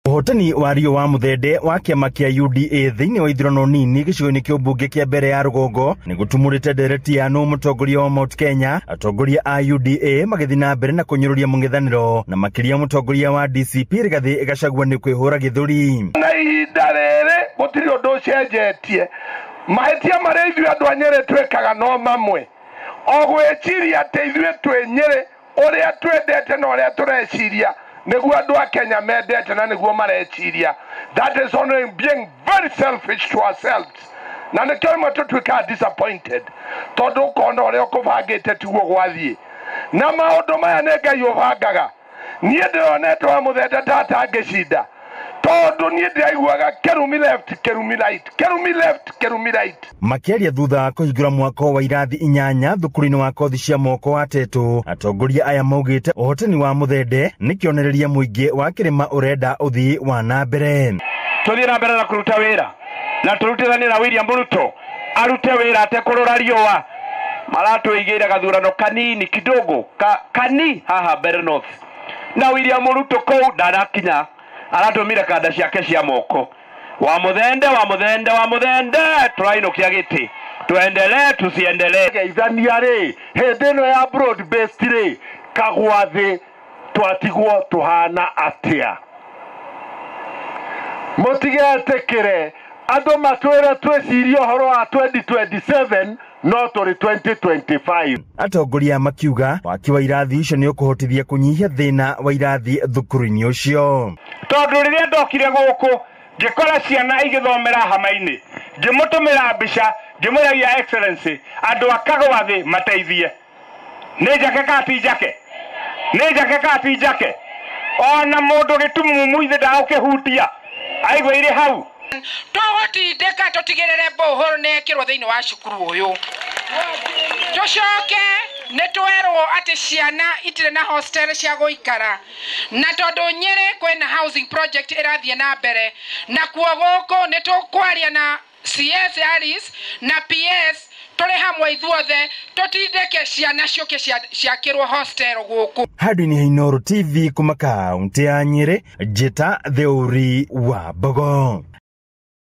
Ũhotani wa Rio wa Muthende wa kĩama kĩa UDA thĩinĩ wa ithurano nini gĩcigo-inĩ kĩa ũmbunge kĩa mbere ya rũgongo nĩ gũtumũrĩte ndereti ya nũ mũtongoria wa Mount Kenya. Atongoria a UDA magĩthiĩ na mbere na kũnyũrũria mũng'ethanĩro na makĩria mũtongoria wa DCP Rigathĩ Gachagua nĩ kwĩhũra gĩthũri. Na ihinda rĩrĩ gũtirĩ ũndũ ũcenjetie, mahĩtia marĩa ithuĩ andũ a Nyĩrĩ twĩkaga no mamwe, o gwĩciria atĩ ithuĩ twĩ Nyĩrĩ ũrĩa twendete na ũrĩa tũreciria nĩguo andũ a Kenya mendete na nĩguo mareciria. That is only being very selfish to ourselves. Na nĩkĩo rĩmwe tũtuĩkaga disappointed tondũ ũkona ũrĩa ũkũbangĩte tiguo gwathiĩ. Na maũndũ maya nĩ Ngai ũbangaga. Niĩ ndĩronete wa Muthende tata ngĩcinda tondũ niĩ ndĩraiguaga kĩrumi left, kĩrumi right, kĩrumi left, kĩrumi right. Makĩaria thutha wa kũhingũra mwako wa irathi 8 thukuru-inĩ wa kothi cia moko wa Tetũ, atongoria aya maugĩte ũhotani wa Muthende nĩ kĩonereria mũingĩ wa kĩrĩma ũrenda ũthii wa na mbere. Tũthiĩ na mbere na kũruta wĩra na tũrutithanie na William Ruto arute wĩra atekũrora riũa. Maratũigĩire gathurano kanini kidogo kani haha Mbeere North, na William Ruto kũu ndanakinya, aratũmire kanda ciake cia moko. Wa Muthende, wa Muthende, wa Muthende, tũrainũkia gĩtĩ, tuendelee tusiendelee. Geithania rĩ, hĩndĩ ĩno ya broad based rĩ, kagwathĩ twatigwo tũhana atĩa? Mũtigetĩkĩre andũ matwĩre twĩcirie ũhoro wa 2027 no tũrĩ 2025. Atongoria makiuga waki wa irathi icio nĩ ũkũhotithia kũnyihia thĩna wa irathi thukuru-inĩ ũcio. Tondũ rĩrĩa ndokire gũkũ ngĩkora ciana igĩthomera hama-inĩ, ngĩmũtũmĩra mbica ngĩmwĩra Your Excellency andũ a Kagwathĩ mateithie. Nĩ njake kana ti njake? Nĩ njake kana ti njake? Ona mũndũ gĩtumumu ithe ndagũkĩhutia aigua irĩ hau. Tũgũtindĩka tũtigĩrĩre borehole nĩ yekĩrwo thĩinĩ wa cukuru ũyũ. Tũcoke nĩ twerwo atĩ ciana itirĩ na hostel cia gũikara, na tondũ Nyĩrĩ kwĩna housing project ĩrathiĩ na mbere, na kuo gũkũ nĩ tũkwaria na CS Alice na PS tũrĩ hamwe ithuothe tũtindĩke ciana ciũke ciakĩrwo hostel gũkũ. Handũ-inĩ ha Inooro TV kuma kaũntĩ ya Nyĩrĩ, Njĩta Theuri wa Mbogo.